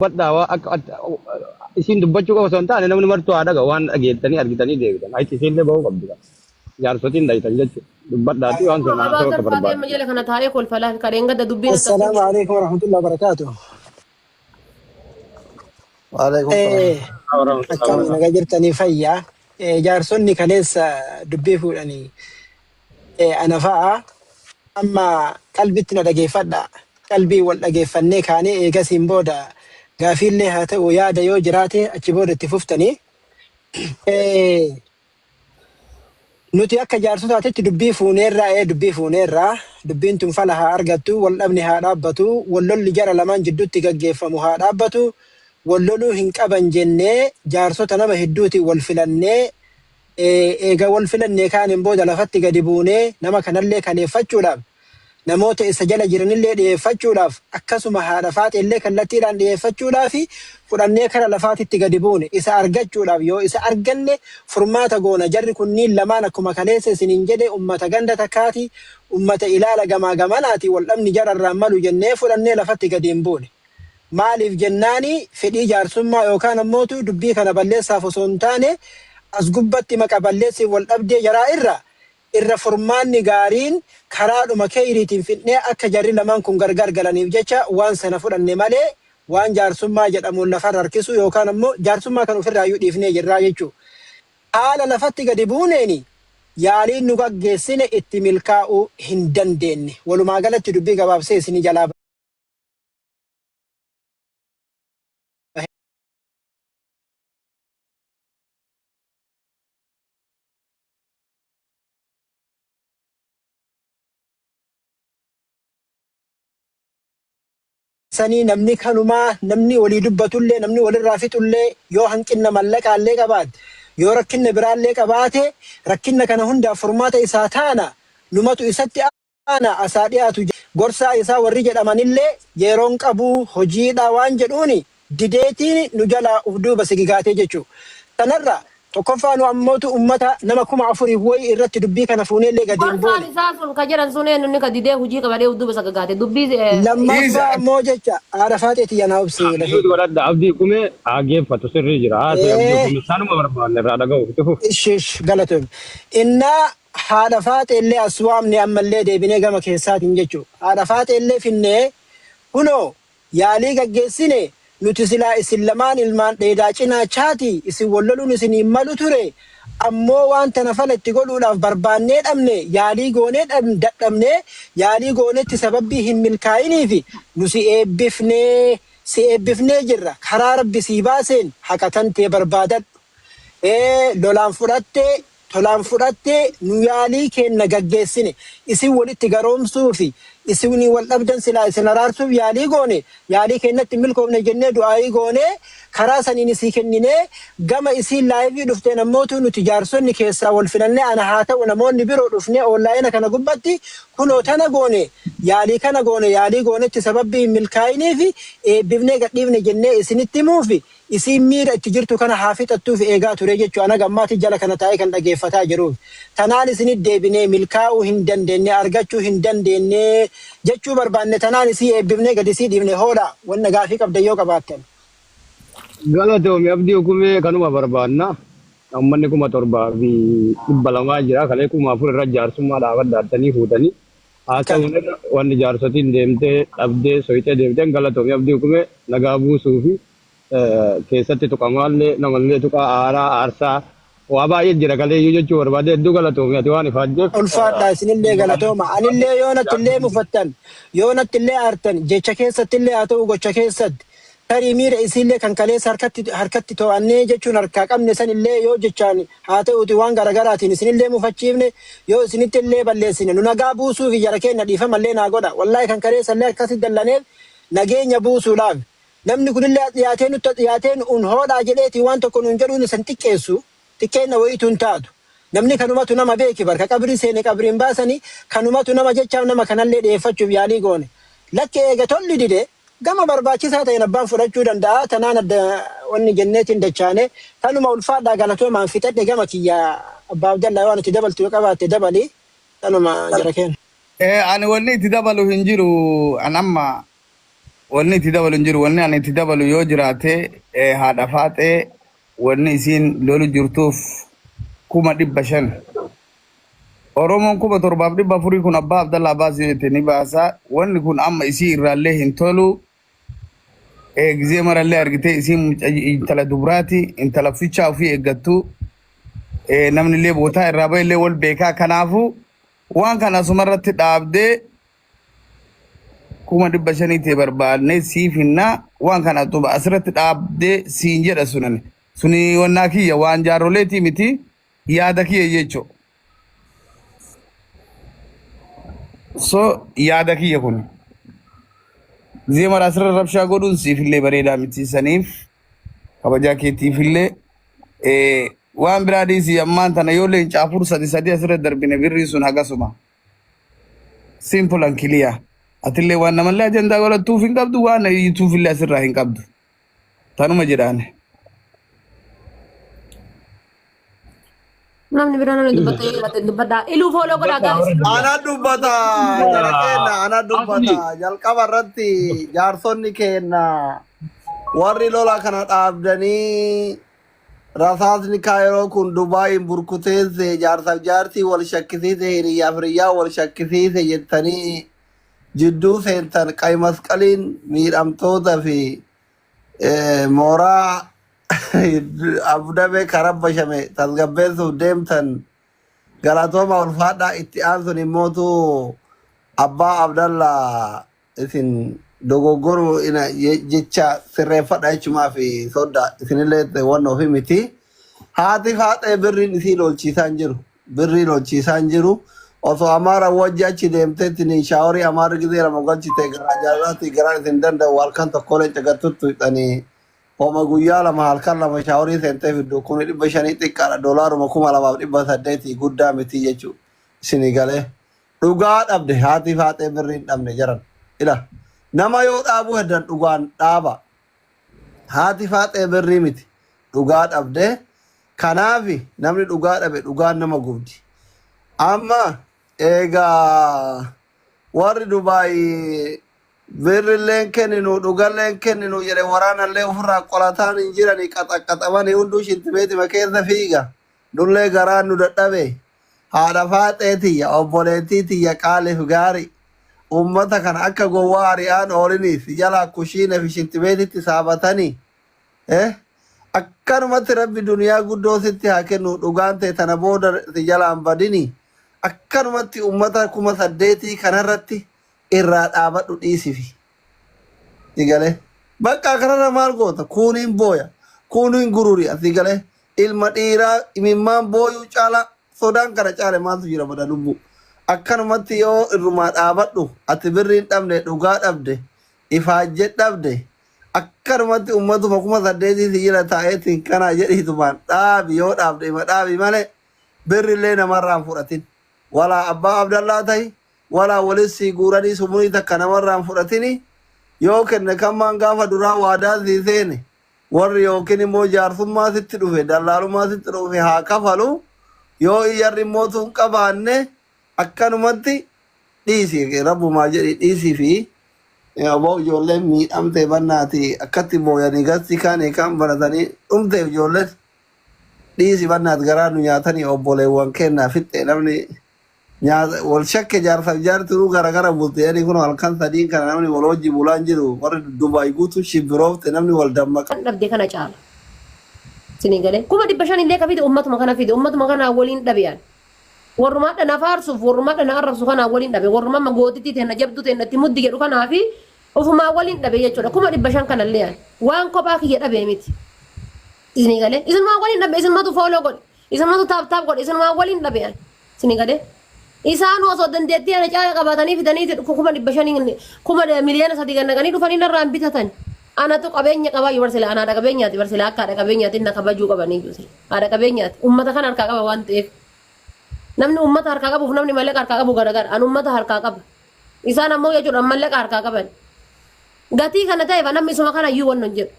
Dubbadhaa waa akka isiin dubbachuu qofa osoo hin taane namni martuu haa dhaga'u waan dhageettanii argitanii deebitan. Achi isiillee bahuu qabdi. Jaarsotiin dhaytan jechuudha. Dubbadhaatii waan sana Abaa haasa'uu akka Zarfaa deema barbaaddu. jala kana taa'ee kolfalaa kadheen gadda dubbiin akka Assalaamu alaikum warahmatullahi wabarakatuh. Waalaikum salaam. Eh, akkam nagaa jirtanii fayyaa. Eh, jaarsonni kaleessa dubbii fuudhanii eh, ana fa'a amma qalbitti na dhageeffadha. Qalbii wal dhageeffannee kaanee eegasiin booda gaafiillee haa ta'u yaada yoo jiraate achi booda itti fuftanii. Eh, Nuti akka jaarsotaatitti dubbii fuuneerraa ee dubbii fuuneerraa dubbiin tun fala haa argattu wal dhabni haa dhaabbatu wal lolli jara lamaan jidduutti gaggeeffamu haa dhaabbatu wal loluu hin qaban jennee jaarsota nama hedduutiin wal filannee eega wal filannee kaaniin booda lafatti gadi buunee nama kanallee kaleeffachuudhaaf namoota isa jala jiranillee dhiyeeffachuudhaaf, akkasuma haadha faaxeellee kallattiidhaan dhiyeeffachuudhaaf fudhannee kara lafaatitti gadi buune. Isa argachuudhaaf, yoo isa arganne furmaata goona. Jarri kunniin lamaan akkuma kaleessa isiniin jedhe ummata ganda takkaati, ummata ilaala gamaa gamanaati, wal dhabni jara irraa hin malu jennee fudhannee lafatti gadi hin buune. Maaliif jennaani fedhii jaarsummaa yookaan ammootu dubbii kana balleessaaf osoo hin taane as gubbatti maqa balleessiif wal dhabdee jaraa irra irra furmaanni gaariin karaadhuma keeyriitiin fidnee akka jarri lamaan kun gargar galaniif jecha waan sana fudhanne malee waan jaarsummaa jedhamuun lafarra harkisuu yookaan ammoo jaarsummaa kana ofirraayyuu dhiifnee jirraa jechuu. Haala lafatti gadi buuneeni yaaliin nu gaggeessine itti milkaa'uu hin dandeenne. Walumaa galatti dubbii gabaabsee isinii jalaa bahee. Sanii namni kanumaa namni walii dubbatullee namni walirraa fixullee yoo hanqinna mallaqaallee qabaate yoo rakkinna biraallee qabaate rakkinna kana hundaaf furmaata isaa taana numatu isatti aana asaa dhiyaatu gorsaa isaa warri jedhamanillee yeroon qabuu hojiidha waan jedhuuni dideetiin nu jalaa uf duuba sigigaatee jechu. Tanarra, tokkoffaa nu ammootu ummata nama 4000f woyi irratti dubbii kana fuuneellee gadi hin Gorsaan buune. isaa sun ka jedhan sun eenyu inni ka didee hujii qabadee uf duuba sagagaate dubbii Lammaffaa Dhiisa. ammoo jecha haadha faaxee tiyya naa obsi lafee. Mute godhadha abdii kumee haa geeffatu sirrii jira haasa'e abdii Ee, kumee sanuma barbaanne irraa dhaga'uuf itti fufi. ish ish galatoomi. Innaa haadha faaxeellee as waamne ammallee deebinee gama keessaatiin jechu. Haadha faaxeellee finnee kunoo Yaalii gaggeessine, nuti silaa isin lamaan ilmaan dheedaa cinaachaati, isin wal loluun isinii hin malu ture, ammoo waan tana fala itti godhuudhaaf barbaannee dhabne, yaalii goonee dadhabne, yaalii goonetti sababbii hin milkaa'iniifi nu si eebbifne, si eebbifnee jirra, karaa Rabbi sii baaseen haqa tantee barbaadadhu. Ee, lolaan fudhattee, tolaan fudhattee nu yaalii keenna gaggeessine isin walitti garoomsuufi isinii wal dhabdan silaa isin araarsuuf yaalii goone yaalii keennatti hin milkoofne jennee du'aa'ii goonee karaa saniin isii kenninee gama isiin laayivii dhufteen ammootuu nuti jaarsonni keessaa wal filannee ana haa ta'u namoonni biroo dhufnee onlaayina kana gubbatti kunoo tana goone yaalii kana goone yaalii goonetti sababbii hin milkaa'iniifi eebbifnee gadhiifne jennee isinitti himuufi Isiin miira itti jirtu kana haa fixattuuf eegaa ture jechu an haga ammaati jala kana taa'ee kan dhageeffataa jiruuf. Tanaan isinit deebinee milkaa'uu hin dandeenne, argachuu hin dandeenne jechuu barbaanne tanaan isii eebbifnee gad isii dhiifne hoodhaa wanna gaafii qabdan yoo qabaattan. Galatoomi Abdii Hukumee kanuma barbaanna. Ummanni 7200 jira kalee 4000 irra jaarsummaa dhaabadha jettanii fuutanii Akkana. haasa'uun irra wanni jaarsotiin deemtee dhabdee soyxee deemteen galatoomi Abdii Hukumee nagaa buusuu fi keessatti tuqamaallee namallee tuqaa aaraa aarsaa waa baay'ee jira kaleeyyuu jechuu barbaade hedduu galatoomi ati waan ifaajjeef Ulfaadhaa isinillee galatooma. Anillee yoo nattillee mufattan, yoo nattillee aartan, jecha keessattillee haa ta'u gocha keessatti, tarii miira isiillee kan kaleessa harkatti harkatti to'annee jechuun harkaa qabne sanillee yoo jechaan haa ta'uuti waan garagaraatiin isinillee mufachiifne, yoo isinittillee balleessine nu nagaa buusuufi jara keenna dhiifamallee naa godha. Wallaahi kan kaleessallee akkasitti dallaneef nageenya buusuudhaafi. Namni kunillee as dhiyaatee nutti as dhiyaatee nu'uun hoodhaa jedheetii waan tokko nuun jedhuun isa hin xiqqeessu. Xiqqeenna wayiitu hin taatu. Namni kanumatu nama beeki bar. Ka qabrii seene qabriin baasani kanumatu nama jechaaf nama kanallee dhiyeeffachuuf yaalii goone. Lakki eega tolli dide gama barbaachisaa ta'een abbaan fudhachuu danda'a. Tanaan adda wanni jenneetiin dachaane. Tanuma ulfaadhaa galatoomaan fixadhe gama kiyya Abbaa Abdallaa waan itti dabaltu yoo qabaatte dabali. Tanuma jara keenya. Ani wanni itti dabalu hin jiru an amma. Wanni itti dabalu hin jiru. Wanni ani itti dabalu yoo jiraate haadha faaxee wanni isiin lolu jirtuuf 500,000. Oromoon 7,400 kun abbaa Abdallaa baasii jette ni baasa. Wanni kun amma isii irraallee hin tolu. Gizee marallee argitee isiin intala dubraati. Intala fichaa ofii eeggattu. Namni illee bootaa irraa ba'e illee wal beekaa. Kanaafuu waan kana asumarratti dhaabdee 500,000 ta'e barbaadnee siif hinnaa waan kana tuba asirratti dhaabdee siin jedha sunan. Suni wannaa kiyya waan jaarroleetii miti yaada kiyya jechuudha. So yaada kiyya kun. Gizee mara asirra rabshaa godhuun siifillee bareedaa miti saniif kabajaa keetiifillee waan biraa dhiisii ammaan tana yoo leenca afur sadi sadi asirra darbine birrii sun hagasuma. Simple and clear. Atillee waan namallee ajandaa godhattuuf hin qabdu waan iyyituufillee asirraa hin qabdu. Tanuma jedhaan. Namni biraa namni dubbatta yoo jiraate dubbadhaa. Iluu follow godhaa gaarii. Ana dubbata jara keenya ana dubbata jalqaba irratti jaarsonni keenya warri lola kana dhaabdanii rasaasni kaayiroo kun Dubaayin burkuteesse jaarsaaf jaartii wal shakkisiise hiriyyaaf hiriyyaa wal shakkisiise jettanii jidduu seentan qay masqaliin miidhamtoota fi mooraa Abudabee karabbashame tasgabbeessuuf deemtan galatooma ulfaadhaa. Itti aansun immootu abbaa Abdallaa isin dogoggoru jecha sirreeffadha jechumaa fi sodda isinillee wanna ofi miti. Haati faaxee birriin isii lolchiisaa hin jiru. Birrii lolchiisaa hin jiru. Osoo Amaara wajji achi deemteetti shaaworii Amaarri gizee lama galchite garaa jaalalaatti garaan isin danda'u halkan tokko leenca gattuttu hidhanii homa guyyaa lama halkan lama shaaworii seentee fiddu 500,000 xiqqaadha doolaaruma 2,800 guddaa miti jechuudha. Isinii galee. Dhugaa dhabde haati faaxee birrii hin dhabne jaran. Ila nama yoo dhaabuu heddan dhugaan dhaaba. Haati faaxee birrii miti dhugaa dhabde. Kanaafi namni dhugaa dhabe dhugaan nama gubdi. Amma eegaa warri Dubaay birrilleen kenninu dhugalleen kenninu jedhe waraanallee ofirraa qolataan hin jirani qaxaqqaxamanii hunduu shintibeetima keessa fiiga. Nullee garaan nu dadhabe. Haadha faaxee tiyya obboleettii tiyya qaaliif gaari. Uummata kana akka gowwaa ari'aan oolinii si jalaa kushiina fi shintibeetitti saabatanii. Akkanumatti rabbi duniyaa guddoo sitti haa kennu dhugaan ta'e tana booda si jalaan badini. Akkanumatti uummata 8,000 kanarratti irraa dhaabadhu dhiisifi. Si galee. Bakka kanarra maal goota? Kuuniin booya. Kuuniin gururi asii galee. Ilma dhiiraa imimmaan booyuu caala sodaan kana caale maaltu jira bada lubbuu. Akkanumatti yoo irrumaa dhaabadhu ati birriin dhabne dhugaa dhabde ifaajje dhabde akkanumatti uummatuma 8,000 si jira taa'eetiin kanaa jedhiitumaan dhaabi yoo dhaabde ima dhaabi malee birrillee namarraa hin fudhatin. Walaa abbaa Abdallaa ta'i walaa walis sii guuranii sumurii takka namarraa hin fudhatini yoo kenne kammaan gaafa duraa waadaa sii seene warri yookiin immoo jaarsummaa sitti dhufe dallaalummaa sitti dhufe haa kafalu yoo iyyarri immoo tun qabaanne akkanumatti dhiisi rabbumaa jedhi dhiisii fi obbo ijoolleen miidhamte bannaati akkatti booyanii gasti kaanii kan baratanii dhumte ijoolleen dhiisi bannaat garaa nu nyaatanii obboleewwan kennaa fixxe namni nyaata wal shakke jaarsaaf jaartinuu gara gara bulte yani kun halkan sadiin kana namni wal wajji bulaan jiru warri Dubaay guutuu shibbiroofte namni wal dammaqa. Kan dhabde kana caala. Isinii galee 500,000 illee ka fide ummatuma kana fide ummatuma kana waliin dhabe. Warrumaa dhana faarsuuf warrumaa dhana arrabsu kanaa waliin dhabe warrumaa amma gootitti teenna jabduu teenna itti muddi jedhu kanaa fi ofumaa waliin dhabe jechuudha 500,000 kanallee ani waan kophaa kiyya dhabe miti. Isinii galee isinumaa waliin dhabe isinumatu follow godhe isinumatu tap tap godhe isinumaa waliin dhabe ani isinii galee. Isaan osoo dandeettii ana caala qabaatanii fidanii 500,000 3 miliyoona gannaqanii dhufanii narraan bitatan. Anatu qabeenya qabaa yoo barsila anaadha qabeenyaati barsila akka haadha qabeenyaati na kabajuu qabanii jiru. Haadha qabeenyaati uummata kana harkaa qaba waan ta'eef. Namni uummata harkaa qabuuf namni mallaqa harkaa qabu garagara. An uummata harkaa qaba. Isaan ammoo jechuudha mallaqa harkaa qaban. Gatii kana ta'eef namni isuma kana iyyuu wannan jedhu.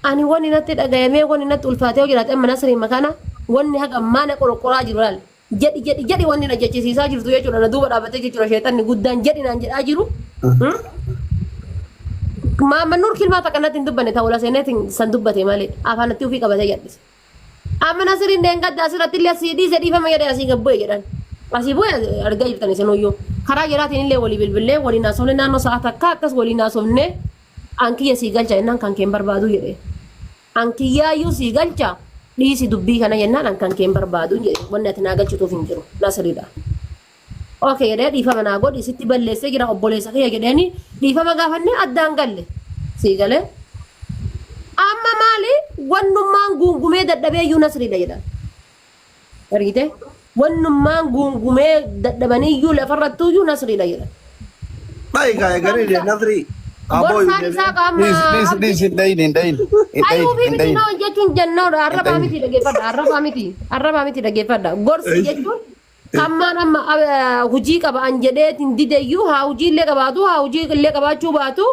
Ani wanni natti dhagayamee wanni natti ulfaatee yoo jiraate amma nasriima kana wanni haga ammaa na qorqoraa jiru laal. Jedhi jedhi jedhi wanni na jechisiisaa jirtu jechuudha na duuba dhaabbatee jechuudha sheexanni guddaan jedhi naan jedhaa jiru. Maamman Nuur kilmaa takka natti hin dubbanne ta'uu laseeneetiin san dubbate malee afaanatti ofii qabatee jal'ise. Amma Nasiriin deengadda asirratti illee asii dhiise dhiifama jedhee asii gad bu'e jedhan. Asii bu'e argaa jirtan isinuyyuu. Karaa jiraatiin illee walii bilbillee waliin haasofne naannoo sa'a takkaa akkas waliin haasofne an kiyya sii galcha jennaan kan keen barbaadu jedhe. An kiyyaayyuu sii galcha dhiisi dubbii kana jennaan an kan keen barbaadu jedhe. Wanni ati naa galchituuf hin jiru. Nasiriidha. Okay jedhee dhiifama naa godhi sitti balleessee jira obboleessa kiyya jedheeni dhiifama gaafannee addaan galle. Sii galee. Amma maali wannummaan guungumee dadhabee iyyuu nasriidha jedhan. Argite? Wannummaan guungumee dadhabanii iyyuu lafarrattuu iyyuu nasriidha jedhan. Dhayi kaa eeganii dee nasrii. Aboo Gorsaan isaa qaama Dhiis dhiis abdii. dhiis hin dhayin hin dhayin hin dhayin Ayuu fi hin miti dhayin. noo jechuun jennoodha. Hin Arrabaa dhayin. miti dhageeffadha. Arrabaa miti. Arrabaa miti dhageeffadha. Gorsi jechuun Kammaan amma hujii qaba an jedheetiin dideyyuu haa hujii illee qabaatu haa hujii illee qabaachuu baatu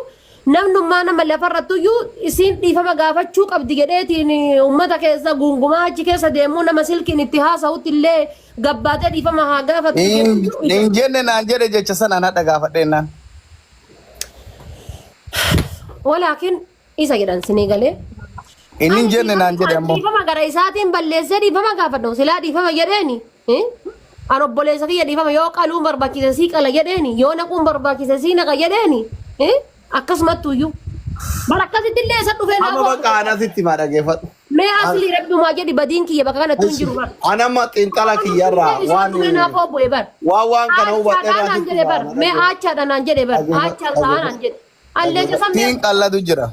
namnummaan amma lafarrattuyyuu isiin dhiifama gaafachuu qabdi jedheetiin ummata keessa guungumaa achi keessa deemuu nama silkiin itti haasa'utti illee gabbaatee dhiifama haa gaafattu jedhuyyuu isa. Hin jenne naan jedhe jecha sanaan hadha gaafadheennaan. Walaakin Isa jedhan sinii galee. Inni hin Ani jenne naan jedhe dhiifama ammoo. dhiifama gara isaatiin balleessee dhiifama gaafadhu. Silaa dhiifama jedheeni. Eh? An obboleessa kiyya dhiifama yoo qaluun barbaachise sii qala jedheeni. Yoo naquun barbaachise sii naqa jedheeni. Eh? Akkasumattu iyyuu. Bara akkasitti illee isa dhufee naa Amma bakka boo'u. ana sitti maa dhageeffadhu. Mee aslii rabbiumaa jedhi badiin kiyya bakka kanattuu hin jiru bar. Ana amma xiinxala kiyyarraa Isa waan dhufee naa bu'e bar. waan waan kana hubadhe Aachaadhaa irraa naan sitti jedhe maa bar. Mee dhaggeeffadhu. aachaadha naan jedhe bar. Dhageeffadhu. Aachaan sa'aa naan jedhe. Alleenca san Tiin qallatu jira.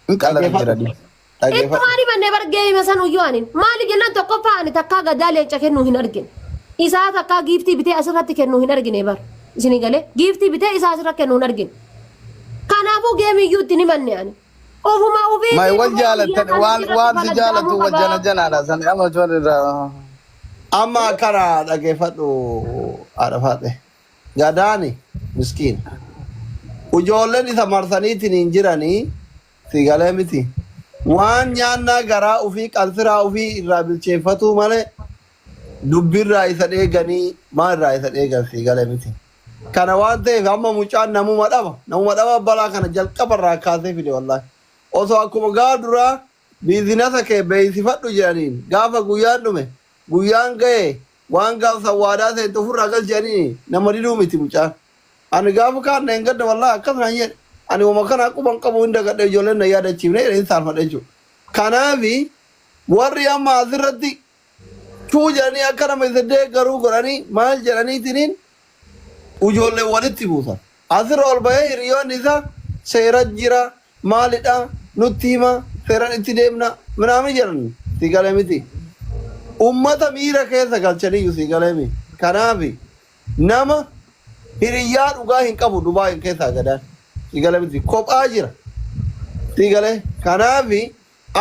Hin qallatu jira. Dhageeffadhu. Dhageeffadhu. Ittumaan himanne bar geeyima san uyyuu anin. Maaliif jennaan tokkoffaa ani takkaa gadaa leenca kennuu hin argine. Isaa takkaa giiftii bitee asirratti kennuu hin argine bar. Isinii galee giiftii bitee isaa asirra kennuu hin argine. Kanaafuu geemiyyuu itti hin himanne ani. Ofuma Mai ofiitiin wal dhufee guyyaa jaalatan kana waan irratti waan si jaalatu faladdaamuu wal jana qabaa. janaadha san amma joon irraa. Amma akkana dhageeffadhu haadha faadhe. Gadaani miskiina. Ujoolleen isa marsaniitiin hin jiranii si galee miti. Waan nyaannaa garaa ufii qansiraa ufii irraa bilcheeffatuu malee dubbirraa isa dheeganii maal irraa isa dheegan si galee miti. Kana waan ta'eef amma mucaan namuma dhaba. Namuma dhaba balaa kana jalqaba irraa kaasee fide wallaahi. Osoo akkuma gaafa duraa biizinasa kee beeksifadhu jedhaniin gaafa guyyaan dhume guyyaan ga'e waan gaaf san waadaa seente ofirraa galchi jedhaniin nama diduu miti mucaan. Ani gaafa kaan na hin gadda wallaahi akkas naan jedhe. Ani wama kana quban qabu hin dagadhe ijoolleen na yaadachiifne jedhe hin saalfadhe jechuudha. Kanaafi warri amma asirratti chuu jedhanii akka nama isa deeggaruu godhanii maal jedhaniitiniin ijoollee walitti buusan. Asirra ol bahee hiriyoonni isaa seera jira maalidha nutti hima seeran itti deemna minaamin jedhan si galee miti. Ummata miira keessa galchaniyyuu si galee mi. Kanaafi nama hiriyyaa dhugaa hin qabu Dubaay keessaa gadaan si galee miti kophaa jira si galee kanaafi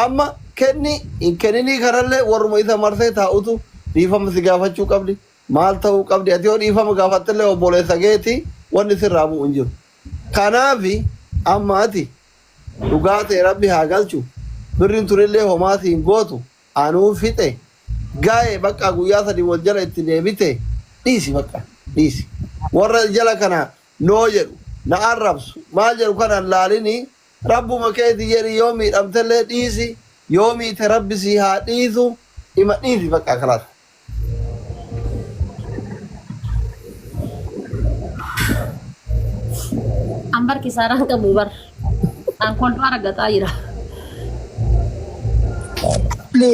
amma kenni hin kenninii kanallee warruma isa marsee taa'utu dhiifama si gaafachuu qabdi maal ta'uu qabdi ati yoo dhiifama gaafattellee obboleessa keeti wanni sirraa bu'u hin jiru. Kanaafi amma ati dhugaa ta'e rabbi haa galchu birriin tunillee homaa siin gootu anuu fixe gaa'e bakka guyyaa sadii wal jala itti deebite dhiisi bakka dhiisi. Warra jala kana noo jedhu na arrabsu maal jedhu kana hin laalini rabbuma keeti jedhi yoo miidhamtellee dhiisi yoo miite rabbi sii haa dhiisu ima dhiisi bakka kalaas. An bar kisaaraan qabu bar. An kolfaa raggaxaa jira. Asli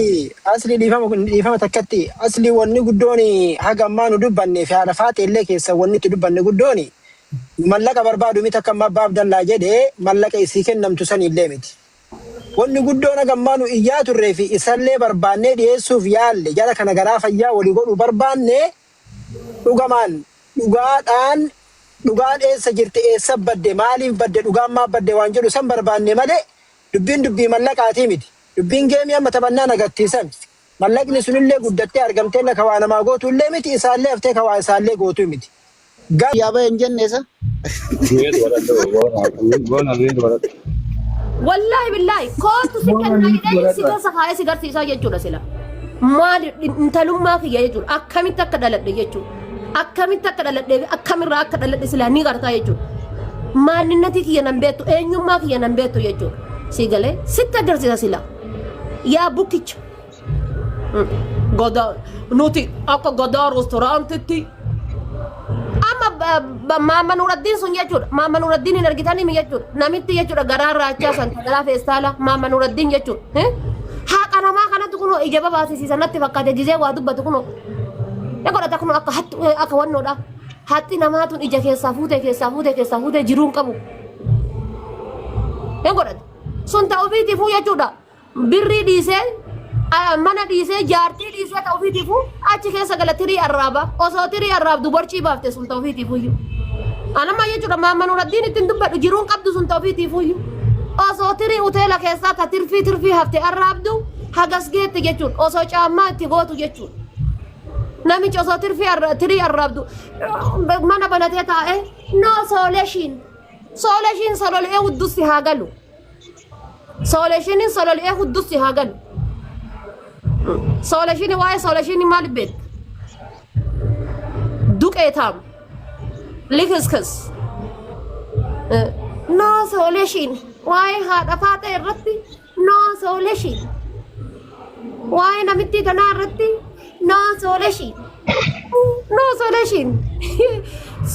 asli dhiifama kun dhiifama takkatti asli wanni guddoon haga ammaa nu dubbanne fi haadha faate illee keessa wanni itti dubbanne guddoon mallaqa barbaadu miti akka amma abbaa Abdallaa jedhe mallaqa isii kennamtu sani illee miti. Wanni guddoon haga ammaa nu iyyaa turree fi isallee barbaannee dhiyeessuuf yaalle jara kana garaa fayyaa walii godhuu barbaanne dhugamaan dhugaadhaan dhugaan eessa jirti eessa badde maaliif badde dhugaan maaf badde waan jedhu san barbaanne malee dubbiin dubbii mallaqaatii miti. Dubbiin geemii amma taphannaan agartiisan. Mallaqni sunillee guddattee argamteella ka waa namaa gootuullee miti isaallee haftee ka waa isaallee gootuu miti. Ga. Yaa bahe hin jenne isa. Mute godhadhu goona mute godhadhu. Wallaahi billaahi kootu si Goona kennaa mute jedhee si godhadhu. keessa kaa'ee si garsiisaa jechuudha sila. Maali intalummaa kiyya jechuudha akkamitti akka dhaladhe jechuudha. Akkamitti akka dhaladhee fi akkamirraa akka dhaladhe silaa ni gartaa jechuudha. Maaninnatii kiyya nan beektu, eenyummaa kiyya nan beektu jechuudha. Si galee sitti agarsiisa sila. Yaa bukkicha. Gadaa nuti akka gadaa restooraantitti amma Maama Nuraddiin sun jechuudha. Maama Nuraddiin hin argitanii mi jechuudha. Namitti jechuudha garaa raachaa san garaa feestaala Maama Nuraddiin jechuudha. Haqa namaa kanatti kunoo ija babaasisiisa natti fakkaate gizee waa dubbatu kunoo. Ya godhata kunoo akka hattu akka wannoodha. Haxxi namaa tun ija keessaa fuutee keessaa fuutee keessaa fuutee jiruu hin qabu. Ya godhata. Sun ta'u ofiitiifuu jechuudha. Birrii dhiisee mana dhiisee jaartii dhiisee ta'u ofiitiifuu achi keessa gala tirii arraaba. Osoo tirii arraabdu borcii baafte sun ta'u ofiitiifuyyuu. Anamma jechuudha Maamma Nuraddiin ittiin dubbadhu jiruun qabdu sun ta'u ofiitiifuyyuu. Osoo tirii hoteela keessaa ta tirfii tirfii hafte arraabdu hagas geette jechuudha. Osoo caammaa itti gootu jechuudha. Namichi osoo tirfii tirii arraabdu mana banatee taa'ee no solution. Solution sololi'ee huddusti haa galu. Solutioniin sololi'ee huddusti haa galu. Solutionii waa'ee solutionii maal beekta? Duqeetaam. Likiskis. No solution. Waa'ee haadha faaxee irratti no solution. Waa'ee namittii tanaa irratti no solution. No solution.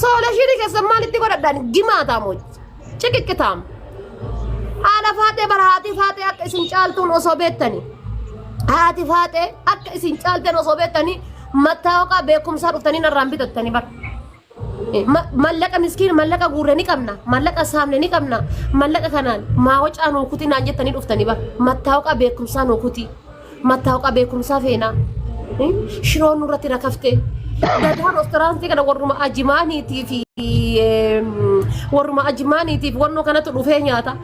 Solutionii keessan maalitti godhadhaan gimaataamoo ciqiqqitaam. Haadha faaxee bara haati faaxee akka isin caaltuun osoo beektanii. Haati faaxee akka isin caaltan osoo beektanii mattaawaqaa beekumsaa dhuftanii narraan bitattanii bara. Mallaqa miskiin mallaqa guurre ni qabna mallaqa saamne ni qabna mallaqa kanaan maa wacaa nuu kuti naan jettanii dhuftanii bara mattaawaqaa beekumsaa nuu kuti mattaawaqaa beekumsaa feenaa shiroon nurratti rakafte gadaa restooraantii kana warruma ajimaaniitii fi warruma ajimaaniitiif wannoo kanatu dhufee nyaata.